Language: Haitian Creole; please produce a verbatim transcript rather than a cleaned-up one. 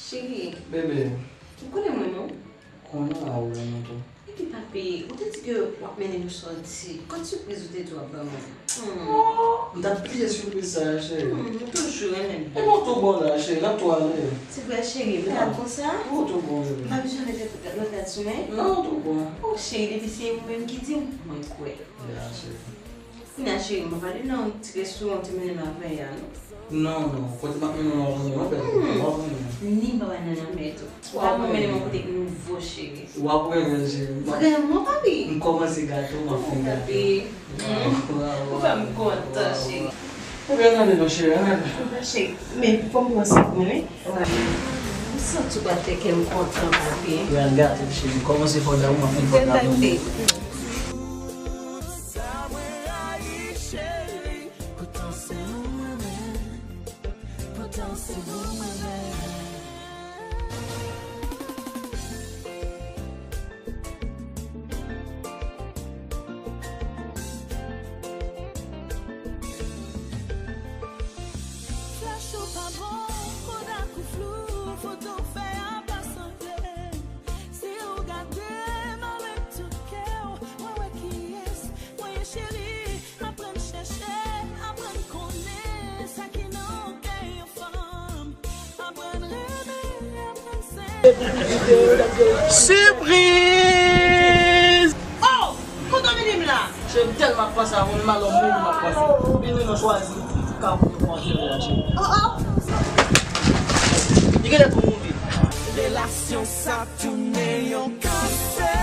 Cheri, Bebe, ou konnen mwen non? Konnen a ou renmen tou. Epi papi, ou te di ke w ap mennen m sòti. Kot sipriz ou te di w ap ban mwen? Hmm. Oh, m t ap bliye sipriz sa a, cheri. Hmm, m toujou renmen E bon, tou bon la, cheri, n ap tou ale. Se vre cheri, m ta konsa? Oh, tou bon, bebe. M pa bezwen mete lòt rad sou mwen? Non, tou bon. Oh cheri, depi se ou menm ki di m, mwen kwè. Ya, cheri. Kounye a cheri, m pa pale nan ti restoran ou te mennen m avè a non. Non, non, kote m ap mennen w la, w ap renmen, w ap renmen, w ap renmen. Ni m pa pale nan lanmè tou. Ou pa konn mennen mwen kote k nouvo cheri. W ap renmen, cheri. Vrèman papi? M kòmanse gate w, m ap fin gate w. Ou fè m kontan cheri. Ebyen, ann ale non, cheri, ann ale. Cheri, men fò m pran sèk mwen wi. M santi w pral fè kè m kontan papi. Wi, ann gate w, cheri. M kòmanse fè w damou, m ap fin fè w damou. Sa mwen rayi cheri, poutan se ou mwen renmen, poutan se ou mwen renmen. Flach ou pa bon, konak ou flou, foto w fè a pa sanble. Si w gade m avèk tout kè w, mwen wè kiyès mwen ye cheri. Aprann chèche, aprann konnen sa ki nan kè yon fanm. Aprann renmen, aprann senp. Sipriz! Oh! Kote w mennen m la? Cheri, m tèlman ap panse a ou, menm alò moun m ap panse. Bini nou chwazi ka pou nou pran jere a, cheri. Oh, oh! Li genlè tou mouri. Relasyon sa tounen yon kansè.